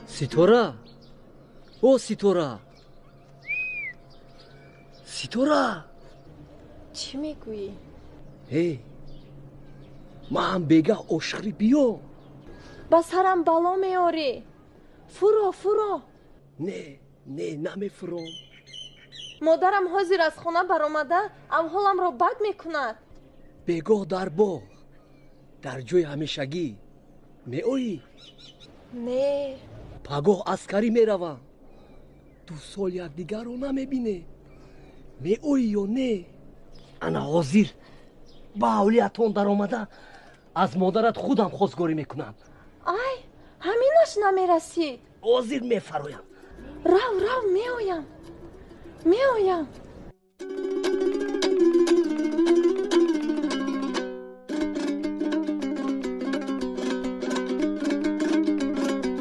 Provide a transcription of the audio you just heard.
Ситора, о Ситора, Ситора! Чӣ мегӯӣ? Э, ман бегаҳ ошхӯрӣ биё. Ба сарам бало меорӣ. Фуро, фуро. Не, не, намефуром. Модарам ҳозир аз хона баромада, аҳволамро бад мекунад. Бегоҳ дар боғ, дар ҷои ҳамешагӣ меоӣ? Не. Пагоҳ аскарӣ меравам. 2 сол якдигарро намебинем. Меоӣ ё не? Ана ҳозир ба ҳавлиятон даромада, аз модарат худам хостгорӣ мекунам. Ай, ҳаминаш намерасид. Ҳозир мефароям. Рав, рав, меоям, меоям.